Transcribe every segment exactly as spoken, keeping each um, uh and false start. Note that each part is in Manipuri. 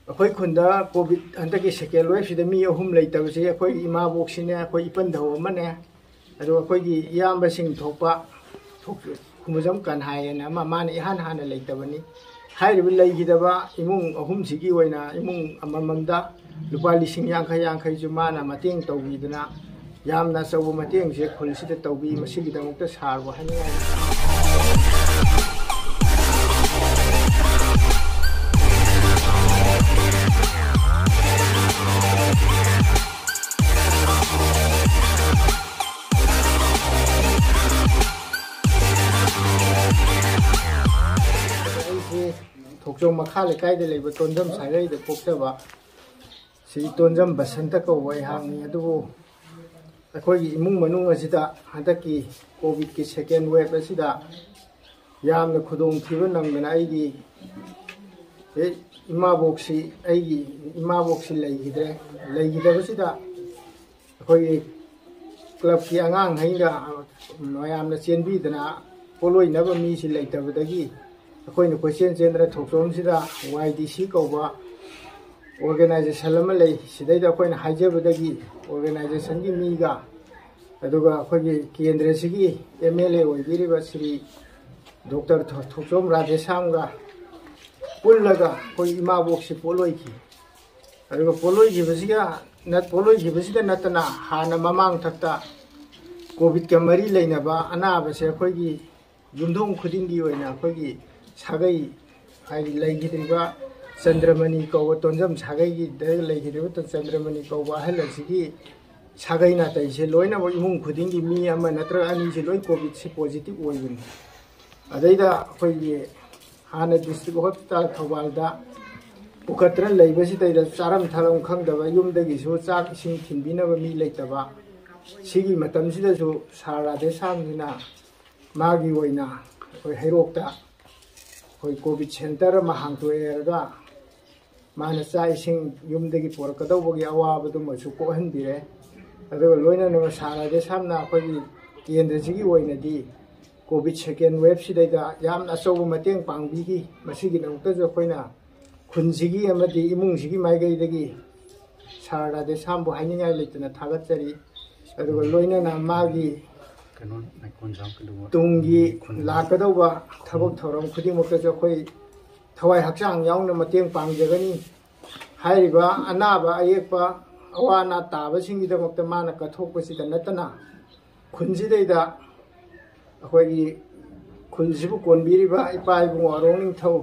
ꯑꯩꯈꯣꯏ ꯈꯨꯟꯗ ꯀꯣꯚꯤꯗ ꯍꯟꯗꯛꯀꯤ ꯁꯦꯀꯦꯟ ꯋꯦꯕꯁꯤꯗ ꯃꯤ ꯑꯍꯨꯝ ꯂꯩꯇꯕꯁꯦ ꯑꯩꯈꯣꯏ ꯏꯃꯥꯕꯣꯛꯁꯤꯅꯦ, ꯑꯩꯈꯣꯏ ꯏꯄꯟ ꯙꯧ ꯑꯃꯅꯦ, ꯑꯗꯨꯒ ꯑꯩꯈꯣꯏꯒꯤ ꯏꯌꯥꯝꯕꯁꯤꯡ ꯊꯣꯛꯄ ꯊꯣꯛ-, ꯈꯨꯃꯨꯖꯝ ꯀꯟꯍꯥꯏ ꯍꯥꯏꯅ ꯑꯃ, ꯃꯥꯅ ꯏꯍꯥꯟ ꯍꯥꯟꯅ ꯂꯩꯇꯕꯅꯤ꯫ ꯍꯥꯏꯔꯤꯕ ꯂꯩꯈꯤꯗꯕ ꯏꯃꯨꯡ ꯑꯍꯨꯝꯁꯤꯒꯤ ꯑꯣꯏꯅ ꯏꯃꯨꯡ ꯑꯃꯃꯝꯗ ꯂꯨꯄꯥ ꯂꯤꯁꯤꯡ ꯌꯥꯡꯈꯩ ꯌꯥꯡꯈꯩꯁꯨ ꯃꯥꯅ ꯃꯇꯦꯡ ꯇꯧꯕꯤꯗꯨꯅ ꯌꯥꯝꯅ ꯑꯆꯧꯕ ꯃꯇꯦꯡꯁꯦ ꯈꯨꯜꯁꯤꯗ ꯇꯧꯕꯤ꯫ ꯃꯁꯤꯒꯤꯗꯃꯛꯇ ꯁꯥꯔꯕꯨ ꯍꯥꯏꯅꯤꯡꯉꯥꯏ꯫ ꯑꯩꯁꯦ ꯊꯣꯛꯆꯣꯝ ꯃꯈꯥ ꯂꯩꯀꯥꯏꯗ ꯂꯩꯕ ꯇꯣꯟꯖꯝ ꯁꯥꯒꯩꯗ ꯄꯣꯛꯆꯕ ꯁꯤ ꯇꯣꯟꯖꯝ ꯕꯁꯟꯇ ꯀꯧꯕ ꯑꯩꯍꯥꯛꯅꯤ꯫ ꯑꯗꯨꯕꯨ ꯑꯩꯈꯣꯏꯒꯤ ꯏꯃꯨꯡ ꯃꯅꯨꯡ ꯑꯁꯤꯗ ꯍꯟꯗꯛꯀꯤ ꯀꯣꯚꯤꯗꯀꯤ ꯁꯦꯀꯦꯟ ꯋꯦꯕ ꯑꯁꯤꯗ ꯌꯥꯝꯅ ꯈꯨꯗꯣꯡꯊꯤꯕ ꯅꯪꯗꯅ ꯑꯩꯒꯤ ꯍꯦꯛ ꯏꯃꯥꯕꯣꯛꯁꯤ, ꯑꯩꯒꯤ ꯏꯃꯥꯕꯣꯛꯁꯤ ꯂꯩꯈꯤꯗ꯭ꯔꯦ꯫ ꯂꯩꯈꯤꯗꯕꯁꯤꯗ ꯑꯩꯈꯣꯏꯒꯤ ꯀ꯭ꯂꯕꯀꯤ ꯑꯉꯥꯡꯈꯩꯒ ꯃꯌꯥꯝꯅ ꯆꯦꯟꯕꯤꯗꯅ ꯄꯣꯠꯂꯣꯏꯅꯕ ꯃꯤꯁꯤ ꯂꯩꯇꯕꯗꯒꯤ ꯑꯩꯈꯣꯏꯅ ꯀꯣꯏꯆꯦꯟ ꯆꯦꯟꯗꯅ ꯊꯣꯛꯆꯣꯝꯁꯤꯗ ꯋꯥꯏ ꯗꯤ ꯁꯤ ꯀꯧꯕ ꯑꯣꯔꯒꯅꯥꯏꯖꯦꯁꯟ ꯑꯃ ꯂꯩ꯫ ꯁꯤꯗꯩꯗ ꯑꯩꯈꯣꯏꯅ ꯍꯥꯏꯖꯕꯗꯒꯤ ꯑꯣꯔꯒꯅꯥꯏꯖꯦꯁꯟꯒꯤ ꯃꯤꯒ, ꯑꯗꯨꯒ ꯑꯩꯈꯣꯏꯒꯤ ꯀꯦꯟꯗ꯭ꯔꯁꯤꯒꯤ ꯑꯦꯝ ꯑꯦꯜ ꯑꯦ ꯑꯣꯏꯕꯤꯔꯤꯕ ꯁ꯭ꯔꯤ ꯗꯣꯛꯇꯔ ꯊꯣ-, ꯊꯣꯛꯆꯣꯝ ꯔꯥꯙꯦꯁ꯭ꯌꯥꯝꯒ ꯄꯨꯜꯂꯒ ꯑꯩꯈꯣꯏ ꯏꯃꯥꯕꯣꯛꯁꯤ ꯄꯣꯠꯂꯣꯏꯈꯤ꯫ ꯑꯗꯨꯒ ꯄꯣꯠꯂꯣꯏꯈꯤꯕꯁꯤꯒ ꯅꯠ-, ꯄꯣꯠꯂꯣꯏꯈꯤꯕꯁꯤꯗ ꯅꯠꯇꯅ ꯍꯥꯟꯅ ꯃꯃꯥꯡꯊꯛꯇ ꯀꯣꯚꯤꯗꯀ ꯃꯔꯤ ꯂꯩꯅꯕ ꯑꯅꯥꯕꯁꯦ ꯑꯩꯈꯣꯏꯒꯤ ꯌꯨꯝꯊꯣꯡ ꯈꯨꯗꯤꯡꯒꯤ ꯑꯣꯏꯅ ꯑꯩꯈꯣꯏꯒꯤ ꯁꯥꯒꯩ, ꯍꯥꯏꯗꯤ ꯂꯩꯈꯤꯗ꯭ꯔꯤꯕ ꯆꯟꯗ꯭ꯔꯃꯅꯤ ꯀꯧꯕ ꯇꯣꯟꯖꯝ ꯁꯥꯒꯩꯒꯤꯗ ꯂꯩꯈꯤꯗ꯭ꯔꯤꯕ ꯆꯟꯗ꯭ꯔꯃꯅꯤ ꯀꯧꯕ ꯑꯍꯜ ꯑꯁꯤꯒꯤ ꯁꯥꯒꯩ ꯅꯥꯇꯩꯁꯦ ꯂꯣꯏꯅꯃꯛ ꯏꯃꯨꯡ ꯈꯨꯗꯤꯡꯒꯤ ꯃꯤ ꯑꯃ ꯅꯠꯇ꯭ꯔꯒ ꯑꯅꯤꯁꯦ ꯂꯣꯏ ꯀꯣꯚꯤꯗꯁꯦ ꯄꯣꯖꯤꯇꯤꯚ ꯑꯣꯏꯕꯅꯤ꯫ ꯑꯗꯩꯗ ꯑꯩꯈꯣꯏꯒꯤ ꯍꯥꯟꯅ ꯗꯤꯁꯇ꯭ꯔꯤꯛ ꯍꯣꯁꯄꯤꯇꯥꯜ ꯊꯧꯕꯥꯜꯗ ꯄꯨꯈꯠꯇꯅ ꯂꯩꯕꯁꯤꯗꯩꯗ ꯆꯥꯔꯝ ꯊꯛꯂꯝ ꯈꯪꯗꯕ, ꯌꯨꯝꯗꯒꯤꯁꯨ ꯆꯥꯛ ꯏꯁꯤꯡ ꯊꯤꯟꯕꯤꯅꯕ ꯃꯤ ꯂꯩꯇꯕ, ꯁꯤꯒꯤ ꯃꯇꯝꯁꯤꯗꯁꯨ ꯁꯥꯔ ꯔꯥꯙꯦꯁ꯭ꯌꯥꯝꯁꯤꯅ ꯃꯥꯒꯤ ꯑꯣꯏꯅ ꯑꯩꯈꯣꯏ ꯍꯩꯔꯣꯛꯇ ꯑꯩꯈꯣꯏ ꯀꯣꯚꯤꯗ ꯁꯦꯟꯇꯔ ꯑꯃ ꯍꯥꯡꯇꯣꯛꯑꯦ ꯍꯥꯏꯔꯒ ꯃꯥꯅ ꯆꯥꯛ ꯏꯁꯤꯡ ꯌꯨꯝꯗꯒꯤ ꯄꯨꯔꯛꯀꯗꯧꯕꯒꯤ ꯑꯋꯥꯕꯗꯨꯃꯁꯨ ꯀꯣꯛꯍꯟꯕꯤꯔꯦ꯫ ꯑꯗꯨꯒ ꯂꯣꯏꯅꯅ ꯁꯥꯔ ꯔꯥꯙꯦꯁ꯭ꯌꯥꯝꯅ ꯑꯩꯈꯣꯏꯒꯤ ꯀꯦꯟꯗ꯭ꯔꯁꯤꯒꯤ ꯑꯣꯏꯅꯗꯤ ꯀꯣꯚꯤꯗ ꯁꯦꯀꯦꯟ ꯋꯦꯕꯁꯤꯗꯩꯗ ꯌꯥꯝꯅ ꯑꯆꯧꯕ ꯃꯇꯦꯡ ꯄꯥꯡꯕꯤꯈꯤ꯫ ꯃꯁꯤꯒꯤꯗꯃꯛꯇꯁꯨ ꯑꯩꯈꯣꯏꯅ ꯈꯨꯟꯁꯤꯒꯤ ꯑꯃꯗꯤ ꯏꯃꯨꯡꯁꯤꯒꯤ ꯃꯥꯏꯀꯩꯗꯒꯤ ꯁꯥꯔ ꯔꯥꯙꯦꯁ꯭ꯌꯥꯝꯕꯨ ꯍꯥꯏꯅꯤꯡꯉꯥꯏ ꯂꯩꯇꯅ ꯊꯥꯒꯠꯆꯔꯤ꯫ ꯑꯗꯨꯒ ꯂꯣꯏꯅꯅ ꯃꯥꯒꯤ ꯀꯩꯅꯣ ꯅꯥꯏꯀꯣꯟ ꯖꯥꯝ ꯀꯩꯗꯧꯕ ꯇꯨꯡꯒꯤ ꯂꯥꯛꯀꯗꯧꯕ ꯊꯕꯛ ꯊꯧꯔꯝ ꯈꯨꯗꯤꯡꯃꯛꯇꯁꯨ ꯑꯩꯈꯣꯏ ꯊꯋꯥꯏ ꯍꯛꯆꯥꯡ ꯌꯥꯎꯅ ꯃꯇꯦꯡ ꯄꯥꯡꯖꯒꯅꯤ꯫ ꯍꯥꯏꯔꯤꯕ ꯑꯅꯥꯕ ꯑꯌꯦꯛꯄ ꯑꯋꯥ ꯑꯅꯥ ꯇꯥꯕꯁꯤꯡꯒꯤꯗꯃꯛꯇ ꯃꯥꯅ ꯀꯠꯊꯣꯛꯄꯁꯤꯗ ꯅꯠꯇꯅ ꯈꯨꯟꯁꯤꯗꯩꯗ ꯑꯩꯈꯣꯏꯒꯤ ꯈꯨꯜꯁꯤꯕꯨ ꯀꯣꯟꯕꯤꯔꯤꯕ ꯏꯄꯥ ꯏꯕꯨꯡ ꯑꯔꯣꯡ ꯅꯤꯡꯊꯧ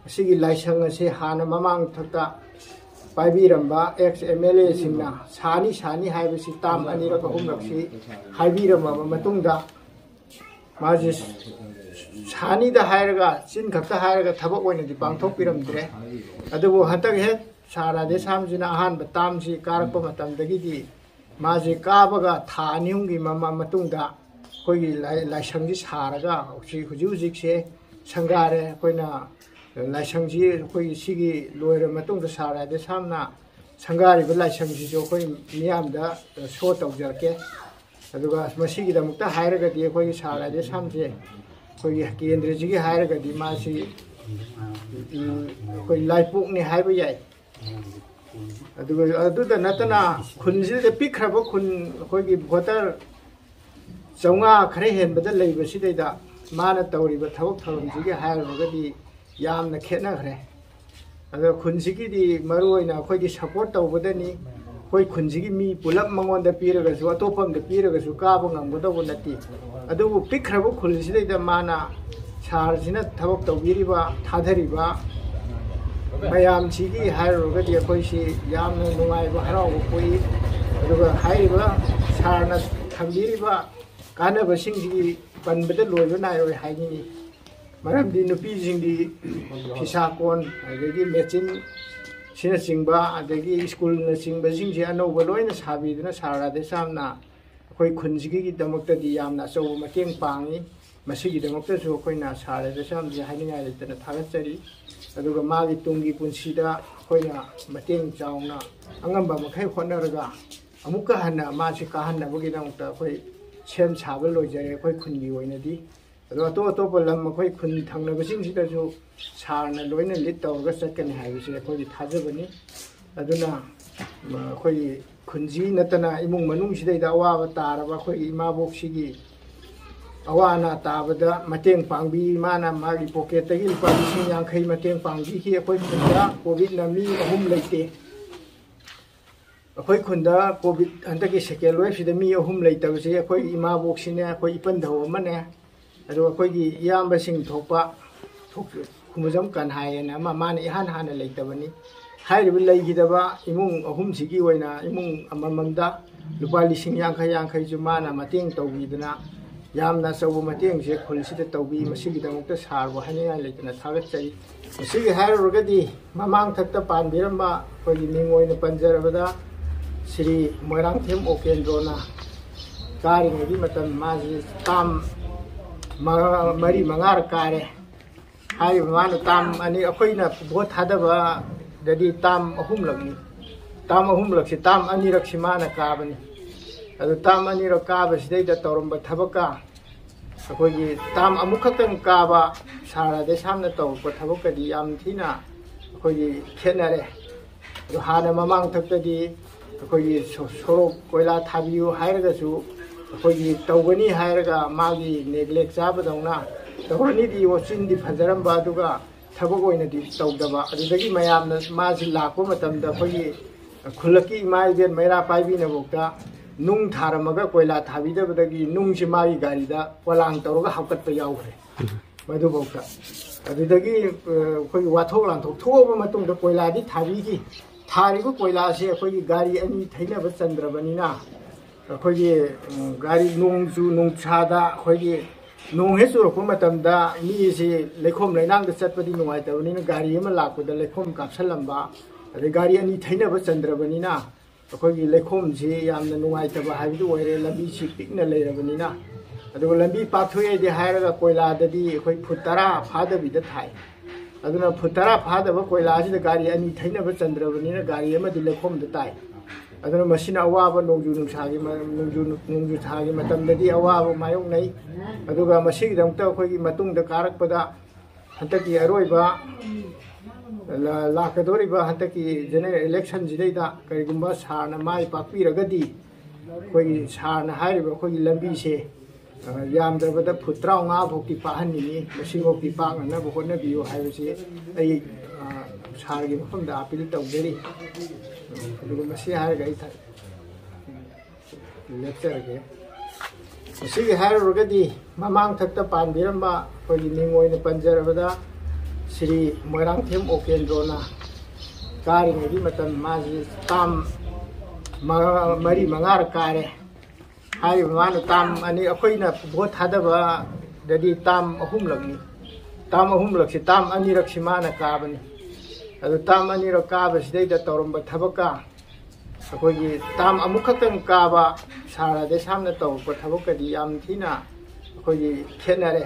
ꯑꯁꯤꯒꯤ ꯂꯥꯏꯁꯪ ꯑꯁꯤ ꯍꯥꯟꯅ ꯃꯃꯥꯡ ꯊꯛꯇ ꯄꯥꯏꯕꯤꯔꯝꯕ ꯑꯦꯛꯁ ꯑꯦꯝ ꯑꯦꯜ ꯑꯦꯁꯤꯡꯅ ꯁꯥꯅꯤ ꯁꯥꯅꯤ ꯍꯥꯏꯕꯁꯤ ꯇꯥꯝ ꯑꯅꯤꯔꯛ ꯑꯍꯨꯝꯂꯛꯁꯤ ꯍꯥꯏꯕꯤꯔꯝꯃꯕ ꯃꯇꯨꯡꯗ ꯃꯥꯁꯤ ꯁꯥꯅꯤꯗ ꯍꯥꯏꯔꯒ ꯆꯤꯟ ꯈꯛꯇ ꯍꯥꯏꯔꯒ ꯊꯕꯛ ꯑꯣꯏꯅꯗꯤ ꯄꯥꯡꯊꯣꯛꯄꯤꯔꯝꯗ꯭ꯔꯦ꯫ ꯑꯗꯨꯕꯨ ꯍꯟꯗꯛ ꯍꯦꯛ ꯁꯥꯔ ꯔꯥꯙꯦꯁ꯭ꯌꯥꯝꯁꯤꯅ ꯑꯍꯥꯟꯕ ꯇꯥꯝꯁꯤ ꯀꯥꯔꯛꯄ ꯃꯇꯝꯗꯒꯤꯗꯤ ꯃꯥꯁꯤ ꯀꯥꯕꯒ ꯊꯥ ꯑꯅꯤ ꯑꯍꯨꯝꯒꯤ ꯃꯃ- ꯃꯇꯨꯡꯗ ꯑꯩꯈꯣꯏꯒꯤ ꯂꯥꯏ- ꯂꯥꯏꯁꯪꯁꯤ ꯁꯥꯔꯒ ꯍꯧꯖꯤꯛ ꯍꯧꯖꯤꯛ ꯍꯧꯖꯤꯛꯁꯦ ꯁꯪꯒꯥꯔꯦ꯫ ꯑꯩꯈꯣꯏꯅ ꯂꯥꯏꯁꯪꯁꯤ ꯑꯩꯈꯣꯏꯒꯤ ꯁꯤꯒꯤ ꯂꯣꯏꯔ ꯃꯇꯨꯡꯗ ꯁꯥꯔ ꯔꯥꯙꯦꯁ꯭ꯌꯥꯝꯅ ꯁꯪꯒꯥꯔꯤꯕ ꯂꯥꯏꯁꯪꯁꯤꯁꯨ ꯑꯩꯈꯣꯏ ꯃꯤꯌꯥꯝꯗ ꯁꯣ ꯇꯧꯖꯔꯛꯀꯦ꯫ ꯑꯗꯨꯒ ꯃꯁꯤꯒꯤꯗꯃꯛꯇ ꯍꯥꯏꯔꯒꯗꯤ ꯑꯩꯈꯣꯏꯒꯤ ꯁꯥꯔ ꯔꯥꯙꯦꯁ꯭ꯌꯥꯝꯁꯦ ꯑꯩꯈꯣꯏꯒꯤ ꯀꯦꯟꯗ꯭ꯔꯁꯤꯒꯤ ꯍꯥꯏꯔꯒꯗꯤ ꯃꯥꯁꯤ ꯎꯝ, ꯑꯩꯈꯣꯏ ꯂꯥꯏꯄꯣꯛꯅꯤ ꯍꯥꯏꯕ ꯌꯥꯏ꯫ ꯑꯗꯨꯒ ꯑꯗꯨꯗ ꯅꯠꯇꯅ ꯈꯨꯟꯁꯤꯗ ꯄꯤꯛꯈ꯭ꯔꯕ ꯈꯨꯟ ꯑꯩꯈꯣꯏꯒꯤ ꯚꯣꯇꯔ ꯆꯥꯝꯃꯉꯥ ꯈꯔ ꯍꯦꯟꯕꯗ ꯂꯩꯕꯁꯤꯗꯩꯗ ꯃꯥꯅ ꯇꯧꯔꯤꯕ ꯊꯕꯛ ꯊꯧꯔꯝꯁꯤꯒꯤ ꯍꯥꯏꯔꯨꯔꯒꯗꯤ ꯌꯥꯝꯅ ꯈꯦꯠꯅꯈ꯭ꯔꯦ꯫ ꯑꯗꯣ ꯈꯨꯟꯁꯤꯒꯤꯗꯤ ꯃꯔꯨ ꯑꯣꯏꯅ ꯑꯩꯈꯣꯏꯗꯤ ꯁꯞꯄꯣꯔꯠ ꯇꯧꯕꯗꯅꯤ꯫ ꯑꯩꯈꯣꯏ ꯈꯨꯟꯁꯤꯒꯤ ꯃꯤ ꯄꯨꯂꯞ ꯃꯉꯣꯟꯗ ꯄꯤꯔꯒꯁꯨ ꯑꯇꯣꯞꯄ ꯑꯝꯗ ꯄꯤꯔꯒꯁꯨ ꯀꯥꯕ ꯉꯝꯒꯗꯧꯕ ꯅꯠꯇꯦ꯫ ꯑꯗꯨꯕꯨ ꯄꯤꯛꯈ꯭ꯔꯕ ꯈꯨꯜꯁꯤꯗꯩꯗ ꯃꯥꯅ ꯁꯥꯔꯁꯤꯅ ꯊꯕꯛ ꯇꯧꯕꯤꯔꯤꯕ ꯊꯥꯗꯔꯤꯕ ꯃꯌꯥꯝꯁꯤꯒꯤ ꯍꯥꯏꯔꯨꯔꯒꯗꯤ ꯑꯩꯈꯣꯏꯁꯤ ꯌꯥꯝꯅ ꯅꯨꯡꯉꯥꯏꯕ ꯍꯔꯥꯎꯕ ꯄꯣꯛꯏ꯫ ꯑꯗꯨꯒ ꯍꯥꯏꯔꯤꯕ ꯁꯥꯔꯅ ꯊꯝꯕꯤꯔꯤꯕ ꯀꯥꯟꯅꯕꯁꯤꯡꯁꯤꯒꯤ ꯄꯟꯕꯗ ꯂꯣꯏꯕ ꯅꯥꯏꯔꯣꯏ ꯍꯥꯏꯅꯤꯡꯏ꯫ ꯃꯔꯝꯗꯤ ꯅꯨꯄꯤꯁꯤꯡꯗꯤ ꯐꯤꯁꯥ ꯀꯣꯟ ꯑꯗꯒꯤ ꯃꯦꯆꯤꯟ ꯁꯤꯅꯆꯤꯡꯕ ꯑꯗꯒꯤ ꯁ꯭ꯀꯨꯜꯅꯆꯤꯡꯕꯁꯤꯡꯁꯦ ꯑꯅꯧꯕ ꯂꯣꯏꯅ ꯁꯥꯕꯤꯗꯨꯅ ꯁꯥꯔ ꯔꯥꯙꯦꯁ꯭ꯌꯥꯝꯅ ꯑꯩꯈꯣꯏ ꯈꯨꯟꯁꯤꯒꯤꯗꯃꯛꯇꯗꯤ ꯌꯥꯝꯅ ꯑꯆꯧꯕ ꯃꯇꯦꯡ ꯄꯥꯡꯉꯤ꯫ ꯃꯁꯤꯒꯤꯗꯃꯛꯇꯁꯨ ꯑꯩꯈꯣꯏꯅ ꯁꯥꯔ ꯔꯥꯙꯦꯁ꯭ꯌꯥꯝꯁꯦ ꯍꯥꯏꯅꯤꯡꯉꯥꯏ ꯂꯩꯇꯅ ꯊꯥꯒꯠꯆꯔꯤ꯫ ꯑꯗꯨꯒ ꯃꯥꯒꯤ ꯇꯨꯡꯒꯤ ꯄꯨꯟꯁꯤꯗ ꯑꯩꯈꯣꯏꯅ ꯃꯇꯦꯡ ꯆꯥꯎꯅ ꯑꯉꯝꯕ ꯃꯈꯩ ꯍꯣꯠꯅꯔꯒ ꯑꯃꯨꯛꯀ ꯍꯟꯅ ꯃꯥꯁꯤ ꯀꯥꯍꯟꯅꯕꯒꯤꯗꯃꯛꯇ ꯑꯩꯈꯣꯏ ꯁꯦꯝ ꯁꯥꯕ ꯂꯣꯏꯖꯔꯦ ꯑꯩꯈꯣꯏ ꯈꯨꯟꯒꯤ ꯑꯣꯏꯅꯗꯤ꯫ ꯑꯗꯣ ꯑꯇꯣꯞ ꯑꯇꯣꯞꯄ ꯂꯝ ꯑꯩꯈꯣꯏ ꯈꯨꯟ ꯊꯪꯅꯕꯁꯤꯡꯁꯤꯗꯁꯨ ꯁꯥꯔꯅ ꯂꯣꯏꯅ ꯂꯤꯠ ꯇꯧꯔꯒ ꯆꯠꯀꯅꯤ ꯍꯥꯏꯕꯁꯤ ꯑꯩꯈꯣꯏꯒꯤ ꯊꯥꯖꯕꯅꯤ꯫ ꯑꯗꯨꯅ ꯑꯩꯈꯣꯏꯒꯤ ꯈꯨꯟꯁꯤ ꯅꯠꯇꯅ ꯏꯃꯨꯡ ꯃꯅꯨꯡꯁꯤꯗꯩꯗ ꯑꯋꯥꯕ ꯇꯥꯔꯕ ꯑꯩꯈꯣꯏꯒꯤ ꯏꯃꯥꯕꯣꯛꯁꯤꯒꯤ ꯑꯋꯥ ꯑꯅꯥ ꯇꯥꯕꯗ ꯃꯇꯦꯡ ꯄꯥꯡꯕꯤ, ꯃꯥꯅ ꯃꯥꯒꯤ ꯄꯣꯀꯦꯠꯇꯒꯤ ꯂꯨꯄꯥ ꯂꯤꯁꯤꯡ ꯌꯥꯡꯈꯩ ꯃꯇꯦꯡ ꯄꯥꯡꯕꯤꯈꯤ꯫ ꯑꯩꯈꯣꯏ ꯈꯨꯟꯗ ꯀꯣꯚꯤꯠꯅ ꯃꯤ ꯑꯍꯨꯝ ꯂꯩꯇꯦ꯫ ꯑꯩꯈꯣꯏ ꯈꯨꯟꯗ ꯀꯣꯚꯤꯠ ꯍꯟꯗꯛꯀꯤ ꯁꯦꯀꯦꯟ ꯋꯦꯕꯁꯤꯗ ꯃꯤ ꯑꯍꯨꯝ ꯂꯩꯇꯕꯁꯦ ꯑꯩꯈꯣꯏ ꯏꯃꯥꯕꯣꯛꯁꯤꯅꯦ, ꯑꯩꯈꯣꯏ ꯏꯄꯟ ꯙꯧ ꯑꯃꯅꯦ, ꯑꯗꯨꯒ ꯑꯩꯈꯣꯏꯒꯤ ꯏꯌꯥꯝꯕꯁꯤꯡ ꯊꯣꯛꯄ ꯊꯣꯛ-, ꯈꯨꯃꯨꯖꯝ ꯀꯟꯍꯥꯏ ꯍꯥꯏꯅ ꯑꯃ, ꯃꯥꯅ ꯏꯍꯥꯟ ꯍꯥꯟꯅ ꯂꯩꯇꯕꯅꯤ꯫ ꯍꯥꯏꯔꯤꯕ ꯂꯩꯈꯤꯗꯕ ꯏꯃꯨꯡ ꯑꯍꯨꯝꯁꯤꯒꯤ ꯑꯣꯏꯅ ꯏꯃꯨꯡ ꯑꯃꯃꯝꯗ ꯂꯨꯄꯥ ꯂꯤꯁꯤꯡ ꯌꯥꯡꯈꯩ ꯌꯥꯡꯈꯩꯁꯨ ꯃꯥꯅ ꯃꯇꯦꯡ ꯇꯧꯕꯤꯗꯨꯅ ꯌꯥꯝꯅ ꯑꯆꯧꯕ ꯃꯇꯦꯡꯁꯦ ꯈꯨꯜꯁꯤꯗ ꯇꯧꯕꯤ꯫ ꯃꯁꯤꯒꯤꯗꯃꯛꯇ ꯁꯥꯔꯕꯨ ꯍꯥꯏꯅꯤꯡꯉꯥꯏ ꯂꯩꯇꯅ ꯊꯥꯒꯠꯆꯔꯤ꯫ ꯃꯁꯤꯒꯤ ꯍꯥꯏꯔꯨꯔꯒꯗꯤ ꯃꯃꯥꯡ ꯊꯛꯇ ꯄꯥꯟꯕꯤꯔꯝꯕ ꯑꯩꯈꯣꯏꯒꯤ ꯃꯤꯡ ꯑꯣꯏꯅ ꯄꯟꯖꯔꯕꯗ ꯁ꯭ꯔꯤ ꯃꯣꯏꯔꯥꯡꯊꯦꯝ ꯑꯣꯀꯦꯟꯗ꯭ꯔꯣꯅ ꯀꯥꯔꯤꯉꯩꯒꯤ ꯃꯇꯝ ꯃꯥꯁꯤ ꯇꯥꯝ ꯃ-, ꯃꯔꯤ ꯃꯉꯥꯔꯛ ꯀꯥꯔꯦ꯫ ꯍꯥꯏꯔꯤꯕ ꯃꯥꯅ ꯇꯥꯝ ꯑꯅꯤ, ꯑꯩꯈꯣꯏꯅ ꯚꯣꯠ ꯊꯥꯗꯕꯗꯗꯤ ꯇꯥꯝ ꯑꯍꯨꯝꯂꯛꯅꯤ꯫ ꯇꯥꯝ ꯑꯍꯨꯝꯂꯛꯁꯤ, ꯇꯥꯝ ꯑꯅꯤꯔꯛꯁꯤ ꯃꯥꯅ ꯀꯥꯕꯅꯤ꯫ ꯑꯗꯨ ꯇꯥꯝ ꯑꯅꯤꯔꯛ ꯀꯥꯕꯁꯤꯗꯩꯗ ꯇꯧꯔꯝꯕ ꯊꯕꯛꯀ ꯑꯩꯈꯣꯏꯒꯤ ꯇꯥꯝ ꯑꯃꯨꯛꯈꯛꯇꯪ ꯀꯥꯕ ꯁꯥꯔ ꯑꯗꯩ ꯁꯥꯝꯅ ꯇꯧꯔꯛꯄ ꯊꯕꯛꯀꯗꯤ ꯌꯥꯝ ꯊꯤꯅ ꯑꯩꯈꯣꯏꯒꯤ ꯈꯦꯠꯅꯔꯦ꯫ ꯑꯗꯣ ꯍꯥꯟꯅ ꯃꯃꯥꯡ ꯊꯛꯇꯗꯤ ꯑꯩꯈꯣꯏꯒꯤ ꯁꯣ-, ꯁꯣꯔꯣꯛ ꯀꯣꯏꯂꯥ ꯊꯥꯕꯤꯌꯨ ꯍꯥꯏꯔꯒꯁꯨ ꯑꯩꯈꯣꯏꯒꯤ ꯇꯧꯒꯅꯤ ꯍꯥꯏꯔꯒ ꯃꯥꯒꯤ ꯅꯦꯒ꯭ꯂꯦꯛ ꯆꯥꯕꯗꯧꯅ ꯇꯧꯔꯅꯤꯗꯤ ꯋꯥꯆꯤꯟꯗꯤ ꯐꯖꯔꯝꯕ, ꯑꯗꯨꯒ ꯊꯕꯛ ꯑꯣꯏꯅꯗꯤ ꯇꯧꯗꯕ꯫ ꯑꯗꯨꯗꯒꯤ ꯃꯌꯥꯝꯅ ꯃꯥꯁꯤ ꯂꯥꯛꯄ ꯃꯇꯝꯗ ꯑꯩꯈꯣꯏꯒꯤ ꯈꯨꯜꯂꯛꯀꯤ ꯏꯃꯥ ꯏꯕꯦꯟ ꯃꯩꯔꯥ ꯄꯥꯏꯕꯤꯅꯐꯥꯎꯗ ꯅꯨꯡ ꯊꯥꯔꯝꯃꯒ ꯀꯣꯏꯂꯥ ꯊꯥꯕꯤꯗꯕꯗꯒꯤ ꯅꯨꯡꯁꯤ ꯃꯥꯒꯤ ꯒꯥꯔꯤꯗ ꯄꯣꯂꯥꯡ ꯇꯧꯔꯒ ꯍꯥꯞꯀꯠꯄ ꯌꯥꯎꯈ꯭ꯔꯦ꯫ ꯃꯗꯨꯐꯥꯎꯗ꯫ ꯑꯗꯨꯗꯒꯤ, ꯑ, ꯑꯩꯈꯣꯏꯒꯤ ꯋꯥꯊꯣꯛ ꯂꯥꯟꯊꯣꯛ ꯊꯣꯛꯑꯕ ꯃꯇꯨꯡꯗ ꯀꯣꯏꯂꯥꯗꯤ ꯊꯥꯕꯤꯈꯤ꯫ ꯊꯥꯔꯤꯕ ꯀꯣꯏꯂꯥꯁꯦ ꯑꯩꯈꯣꯏꯒꯤ ꯒꯥꯔꯤ ꯑꯅꯤ ꯊꯩꯅꯕ ꯆꯟꯗ꯭ꯔꯕꯅꯤꯅ, ꯑꯩꯈꯣꯏꯒꯤ, ꯎꯝ, ꯒꯥꯔꯤ ꯅꯣꯡꯖꯨ ꯅꯨꯡꯁꯥꯗ ꯑꯩꯈꯣꯏꯒꯤ ꯅꯣꯡ ꯍꯦꯛ ꯆꯨꯔꯛꯄ ꯃꯇꯝꯗ ꯃꯤꯁꯤ ꯂꯩꯈꯣꯝ ꯂꯩꯅꯥꯡꯗ ꯆꯠꯄꯗꯤ ꯅꯨꯡꯉꯥꯏꯇꯕꯅꯤꯅ, ꯒꯥꯔꯤ ꯑꯃ ꯂꯥꯛꯄꯗ ꯂꯩꯈꯣꯝ ꯀꯥꯞꯁꯜꯂꯝꯕ, ꯑꯗꯩ ꯒꯥꯔꯤ ꯑꯅꯤ ꯊꯩꯅꯕ ꯆꯟꯗ꯭ꯔꯕꯅꯤꯅ, ꯑꯩꯈꯣꯏꯒꯤ ꯂꯩꯈꯣꯝꯁꯤ ꯌꯥꯝꯅ ꯅꯨꯡꯉꯥꯏꯇꯕ ꯍꯥꯏꯕꯗꯨ ꯑꯣꯏꯔꯦ, ꯂꯝꯕꯤꯁꯤ ꯄꯤꯛꯅ ꯂꯩꯔꯕꯅꯤꯅ꯫ ꯑꯗꯨꯒ ꯂꯝꯕꯤ ꯄꯥꯛꯊꯣꯛꯑꯦꯗꯤ ꯍꯥꯏꯔꯒ ꯀꯣꯏꯂꯥꯗꯗꯤ ꯑꯩꯈꯣꯏ ꯐꯨꯠ ꯇꯔꯥ ꯐꯥꯗꯕꯤꯗ ꯊꯥꯏ꯫ ꯑꯗꯨꯅ ꯐꯨꯠ ꯇꯔꯥ ꯐꯥꯗꯕ ꯀꯣꯏꯂꯥꯁꯤꯗ ꯒꯥꯔꯤ ꯑꯅꯤ ꯊꯩꯅꯕ ꯆꯟꯗ꯭ꯔꯕꯅꯤꯅ ꯒꯥꯔꯤ ꯑꯃꯗꯤ ꯂꯩꯈꯣꯝꯗ ꯇꯥꯏ꯫ ꯑꯗꯨꯅ ꯃꯁꯤꯅ ꯑꯋꯥꯕ, ꯅꯣꯡꯖꯨ ꯅꯨꯡꯁꯥꯒꯤ ꯃ-, ꯅꯣꯡꯖꯨ, ꯅꯣꯡꯖꯨ ꯊꯥꯒꯤ ꯃꯇꯝꯗꯗꯤ ꯑꯋꯥꯕ ꯃꯥꯌꯣꯛꯅꯩ꯫ ꯑꯗꯨꯒ ꯃꯁꯤꯒꯤꯗꯃꯛꯇ ꯑꯩꯈꯣꯏꯒꯤ ꯃꯇꯨꯡꯗ ꯀꯥꯔꯛꯄꯗ ꯍꯟꯗꯛꯀꯤ ꯑꯔꯣꯏꯕ ꯂꯥꯛꯀꯗꯧꯔꯤꯕ ꯍꯟꯗꯛꯀꯤ general election ꯁꯤꯗꯩꯗ ꯀꯔꯤꯒꯨꯝꯕ ꯁꯥꯔꯅ ꯃꯥꯏ ꯄꯥꯛꯄꯤꯔꯒꯗꯤ ꯑꯩꯈꯣꯏꯒꯤ ꯁꯥꯔꯅ ꯍꯥꯏꯔꯤꯕ ꯑꯩꯈꯣꯏꯒꯤ ꯂꯝꯕꯤꯁꯦ ꯌꯥꯝꯗ꯭ꯔꯕꯗ ꯐꯨꯠ ꯇꯔꯥꯃꯉꯥ ꯐꯥꯎꯗꯤ ꯄꯥꯛꯍꯟꯅꯤꯡꯉꯤ꯫ ꯃꯁꯤꯐꯥꯎꯗꯤ ꯄꯥꯛꯅꯅꯕ ꯍꯣꯠꯅꯕꯤꯌꯨ ꯍꯥꯏꯕꯁꯤ ꯑꯩ ꯁꯥꯔꯒꯤ ꯃꯐꯝꯗ ꯑꯥꯄꯤꯜ ꯇꯧꯖꯔꯤ꯫ ꯑꯗꯨꯒ ꯃꯁꯤ ꯍꯥꯏꯔꯒ ꯑꯩ ꯂꯦꯞꯆꯔꯒꯦ꯫ ꯃꯁꯤꯒꯤ ꯍꯥꯏꯔꯨꯔꯒꯗꯤ ꯃꯃꯥꯡ ꯊꯛꯇ ꯄꯥꯟꯕꯤꯔꯝꯕ ꯑꯩꯈꯣꯏꯒꯤ ꯃꯤꯡ ꯑꯣꯏꯅ ꯄꯟꯖꯔꯕꯗ ꯁ꯭ꯔꯤ ꯃꯣꯏꯔꯥꯡꯊꯦꯝ ꯑꯣꯀꯦꯟꯗ꯭ꯔꯣꯅ ꯀꯥꯔꯤꯉꯩꯒꯤ ꯃꯇꯝ ꯃꯥꯁꯤ ꯇꯥꯝ ꯃꯔꯤ ꯃꯉꯥꯔꯛ ꯀꯥꯔꯦ꯫ ꯍꯥꯏꯔꯤꯕ ꯃꯥꯅ ꯇꯥꯝ ꯑꯅꯤ, ꯑꯩꯈꯣꯏꯅ ꯚꯣꯠ ꯊꯥꯗꯕꯗꯗꯤ ꯇꯥꯝ ꯑꯍꯨꯝꯂꯛꯅꯤ꯫ ꯇꯥꯝ ꯑꯍꯨꯝꯂꯛꯁꯤ, ꯇꯥꯝ ꯑꯅꯤꯔꯛꯁꯤ ꯃꯥꯅ ꯀꯥꯕꯅꯤ꯫ ꯑꯗꯨ ꯇꯥꯝ ꯑꯅꯤꯔꯛ ꯀꯥꯕꯁꯤꯗꯩꯗ ꯇꯧꯔꯝꯕ ꯊꯕꯛꯀ ꯑꯩꯈꯣꯏꯒꯤ ꯇꯥꯝ ꯑꯃꯨꯛꯈꯛꯇꯪ ꯀꯥꯕ ꯁꯥꯔ ꯔꯥꯙꯦꯁ꯭ꯌꯥꯝꯅ ꯇꯧꯔꯛꯄ ꯊꯕꯛꯀꯗꯤ ꯌꯥꯝ ꯊꯤꯅ ꯑꯩꯈꯣꯏꯒꯤ ꯈꯦꯠꯅꯔꯦ꯫